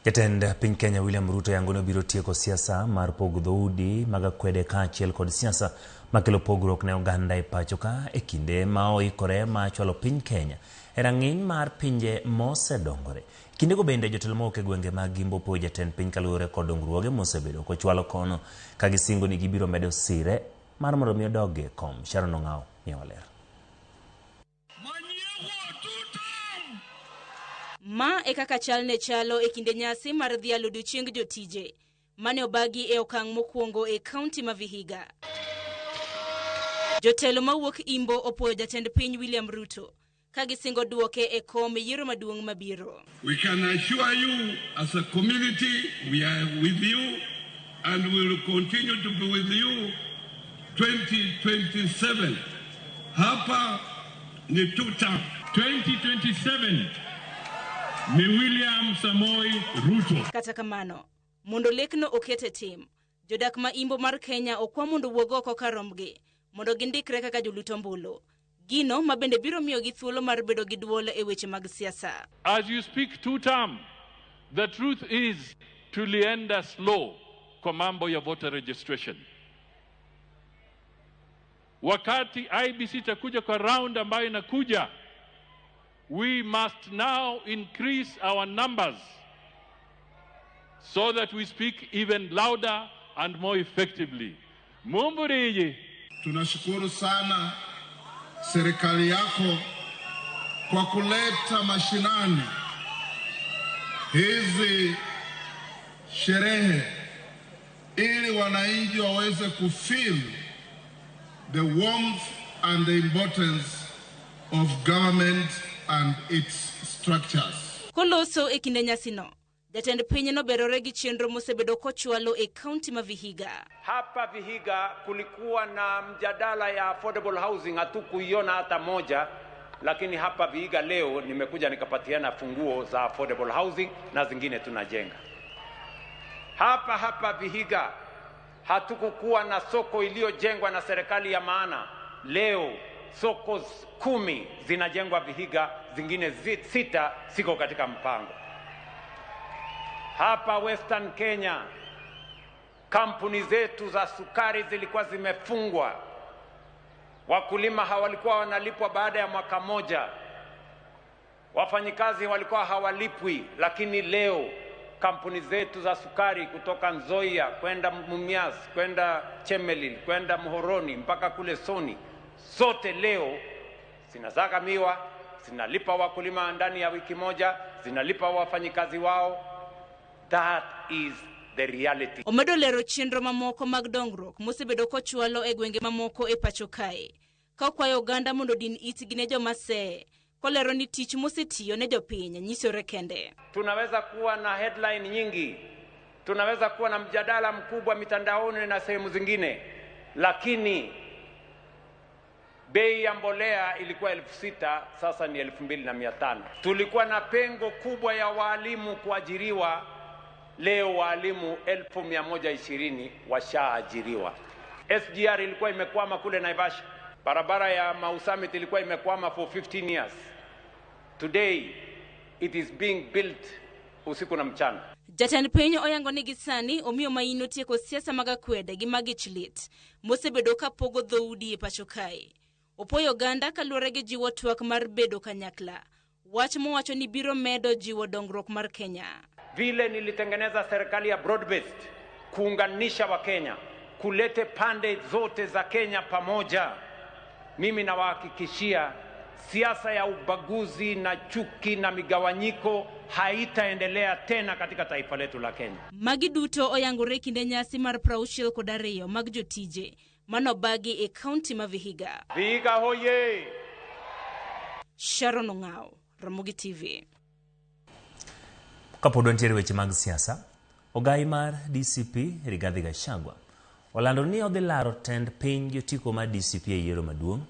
Jatend piny Kenya William Ruto yango ni obiro tieko siasa mar pogo dhoudi mag akwede kaachiel kod siasa makelo pogruok ne oganda e pacho ka e kinde ma oikore mar chwalo piny Kenya e rang'iny mar pinje mosedongore. Kindego bende jotelo mowuok e gwenge mag Imbo opoyo jatend piny kaluwore kod dongruoge mosebedo kochwalo kono ka gisingo ni gibiro medo sire mar mondo mi odog e kom. Sharon Ong'aw miyowa ler. Ma e kaka chal ne chalo e kinde nyasi mar dhialo odiochieng jotije mane obagi e okang' mokwongo e kaunti ma Vihiga. Jotelo mawuok Imbo opuoyo jatend piny William Ruto ka gisingo duoke e kom e yiero maduong' mabiro. We can assure you as a community we are with you and we will continue to be with you 2027. Hapa ni tuta. 2027 ni William Samoei Ruto. Kata kamano, mondo lekno oket e tim, jodak ma Imbo mar Kenya okwa mondo owuog oko kar rombgi mondo gindikre kaka jolut ombulu. Gino ma bende biro miyogi thuolo mar bedo gi duol e weche mag siasa. As you speak two term, the truth is tulienda slow kwa mambo ya voter registration. Wakati IEBC itakuja kwa round ambayo inakuja, we must now increase our numbers so that we speak even louder and more effectively. Mumburiji. Tunashukuru sana serikali yako kwa kuleta mashinani hizi sherehe ili wananchi waweze kufeel the warmth and the importance of government and its structures. Koloso e kinde nyasino, jatend piny noberore gi chenro mosebedo kochwalo e kaunti ma Vihiga. Hapa Vihiga kulikuwa na mjadala ya affordable housing, hatukuiona hata moja, lakini hapa Vihiga leo nimekuja nikapatiana funguo za affordable housing na zingine tunajenga. Hapa hapa Vihiga hatukukuwa na soko iliyojengwa na serikali ya maana. Leo soko 10 zinajengwa Vihiga, zingine 6 ziko katika mpango. Hapa Western Kenya kampuni zetu za sukari zilikuwa zimefungwa, wakulima hawalikuwa wanalipwa baada ya mwaka moja, wafanyikazi walikuwa hawalipwi, lakini leo kampuni zetu za sukari kutoka Nzoia kwenda Mumias, kwenda Chemelil, kwenda Muhoroni mpaka kule Soni, zote leo zinasaga miwa, zinalipa wakulima ndani ya wiki moja, zinalipa wafanyikazi wao. That is the reality. Omedo lero chenro mamoko mag dongruok mosebedo kochwalo e gwenge mamoko e pacho kae, ka okwayo oganda mondo odin itgi ne joma see, kolero ni tich mosetiyo ne jopiny nyisore kende. Tunaweza kuwa na headline nyingi, tunaweza kuwa na mjadala mkubwa mitandaoni na sehemu zingine, lakini bei ya mbolea ilikuwa 6,000, sasa ni 2,500. Tulikuwa na pengo kubwa ya walimu kuajiriwa, leo walimu 1,120 washaajiriwa. SGR ilikuwa imekwama kule Naivasha. Barabara ya Mau Summit ilikuwa imekwama for 15 years. Today it is being built usiku na mchana. Jatend piny oyango ni gisani omiyo maino tieko siasa mag akwede gi mag ich lit mosebedo ka pogo dhoudi e pacho kae. Opoyo oganda kaluwore gi jiwo twak mar bedo kanyakla, wach mowacho ni biro medo jiwo dongruok mar Kenya. Vile nilitengeneza serikali ya broad-based kuunganisha Wakenya, kulete pande zote za Kenya pamoja, mimi nawahakikishia siasa ya ubaguzi na chuki na migawanyiko haitaendelea tena katika taifa letu la Kenya. Magi duto oyangore kinde nyasi mar 62 mag jotije manobagi e kaunti ma Vihiga. Vihiga hoye! Sharon Ong'ao, Ramogi TV. Kapod wantiere weche mag siasa, ogai mar DCP Rigathi Gachagua olando ni odhi laro tend piny gi otiko mar DCP e yiero maduong'